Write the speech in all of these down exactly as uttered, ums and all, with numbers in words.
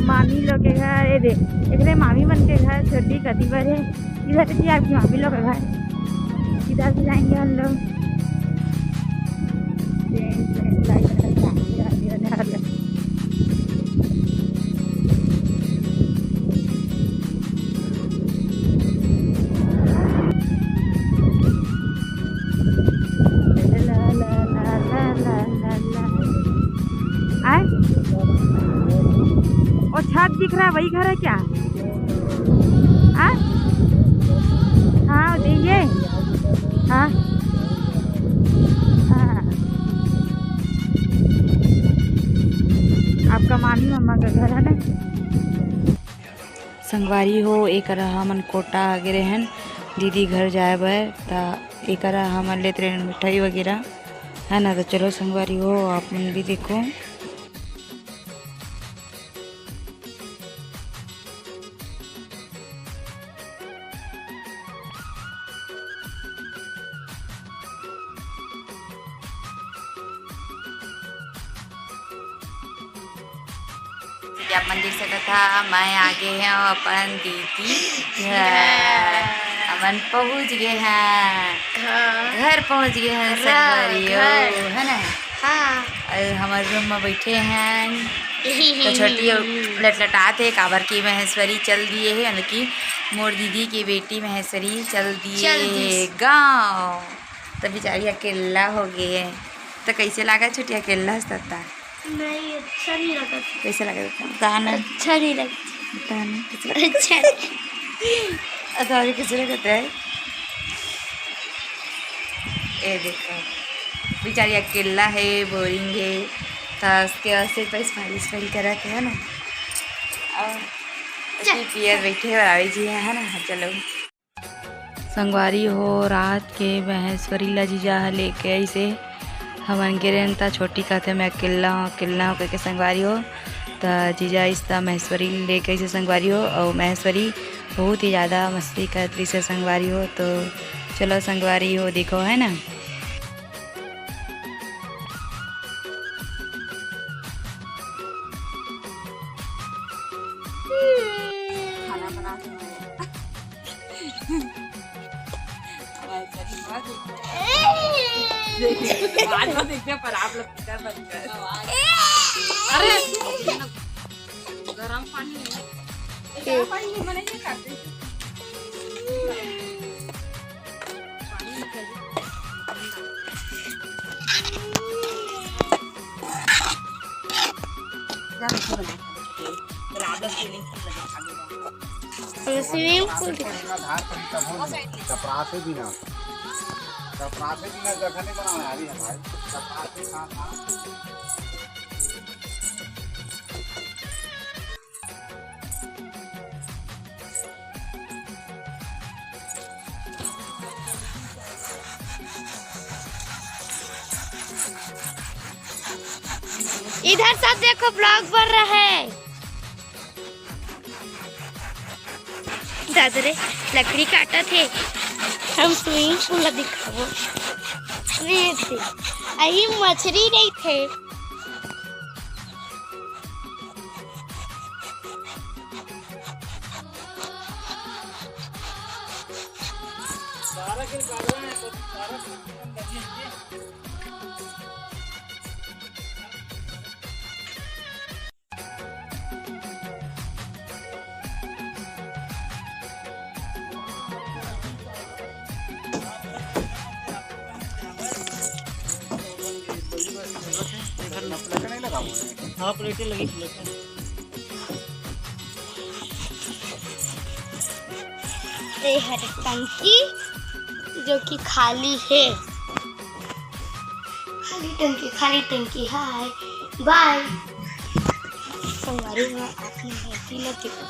मामी लोग के घर, ये दे, एकरे मामी मन के घर छोटी कति बर हे। इधर से आपकी मामी लोग के घर, इधर से जाएंगे हम लोग। आय? वो छत दिख रहा है, वही घर है क्या? हाँ? हाँ, वो देखिए। हाँ। हाँ। आपका मामी मम्मा का घर है ना? संगवारी हो, एकरा हमन कोटा आ गे रहेन दीदी घर जाए बर, त एकरा हमन लेत रहेन मिठाई वगैरह, है ना। तो चलो संगवारी हो, आप मन भी देखो। आप मन देख सकत हा, मैं आ गे हव अपन दीदी घर। हमन पहुँच गे हन, हाँ। घर पहुँच गे हन, घर, संगवारी हो, घर। है ना? हाँ। अउ हमर रूम में बैठे हन, तो छोटी लटलटात हे, काबर कि महेश्वरी चल दिए हे, यानी कि मोर दीदी के बेटी महेश्वरी चल दिए चल दिस। गाँव। तो बेचारी अकेला हो गई है, तो कैसे लगा छोटी अकेला हंसता? नहीं, अच्छा नहीं लगा। कैसे लगा? गाना अच्छा नहीं लगा। गाना कैसे लगा? अच्छा नहीं। अच्छा, अभी कैसे लगता है? ए देखो, बेचारी अकेला है, बोरिंग है, तो उसके वास्ते पैस फारिश फाइल करा के है ना। और चल। पियर बैठे और आवे जी है ना। हाँ, चलो। संगवारी हो, रात के महेश्वरी ला जीजा ह लेके आइसे। हमन गे रहेन त छोटी कहथे, "मैं अकेल्ला हूँ, अकेल्ला हूँ," कहिके संगवारी हो। त जीजा आइस त महेश्वरी लेके आइसे संगवारी हो, अउ महेश्वरी बहुत ही ज्यादा मस्ती करत रहिसे संगवारी हो। तो चलो संगवारी हो, देखो, है ना। खाना बना के मैं हमारे सरीर में देखिए, बाद में देखते हैं, पर आप लोग पिक्चर बंद कर। अरे, गरम पानी है। गरम पानी नहीं बनाइए, खाते हैं। स्विमिंग पूल। चपरासे बिना, चपरासे बिना जगह नहीं बनावे, अभी हमारे चपरासे कहाँ था? इधर सब देखो, ब्लॉग बन रहा है। दादा रे, लकड़ी काटत हे। हम स्विमिंग पूल ला दिखाबो। अरे, ये देख, अही मछरी रहिथे। हाँ, प्लेटें लगी, प्लेटें। ये हर टंकी जो कि खाली है, खाली टंकी, खाली टंकी। हाय, बाय। संगवारी हो, आप मन ला देखो।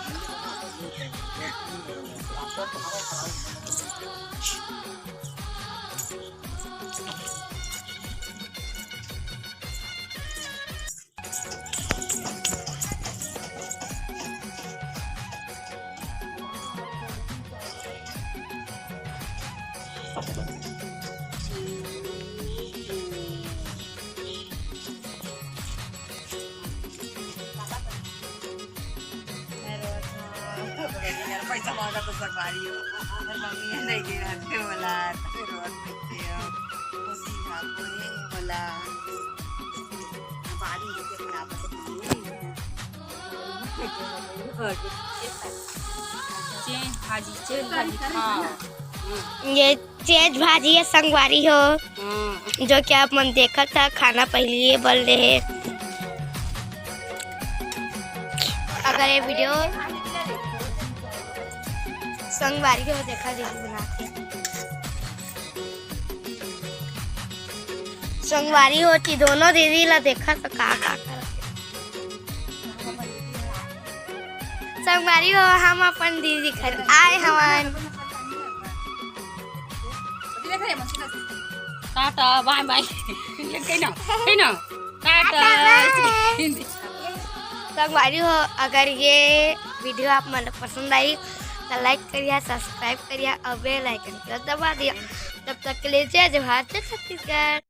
ऐसा मौका तो संगवारी हो। और मम्मी है नहीं दे रहे थे बोला, तो फिर और बच्चे हो। वो सीधा बोले बोला। बारी होके अपने आपस में। चेंज भाजी, चेंज भाजी खाओ। ये चेंज भाजी है संगवारी हो, हम्म। जो कि आप मन देखत था, खाना पहले ही बन रहे। अगर ये वीडियो संगवारी हो देखा दीदी बना के। संगवारी हो कि दोनों दीदी ला देखा तो का का करत। संगवारी हो हम अपन दीदी घर आए हवन। टाटा बाय बाय। कही ना, कही ना। टाटा। संगवारी हो, अगर ये वीडियो आप मन पसंद आई तो लाइक करिया, सब्सक्राइब करिया और बेल आइकन को दबा दिया। तब तक के लिए जय जोहार, जय छत्तीसगढ़।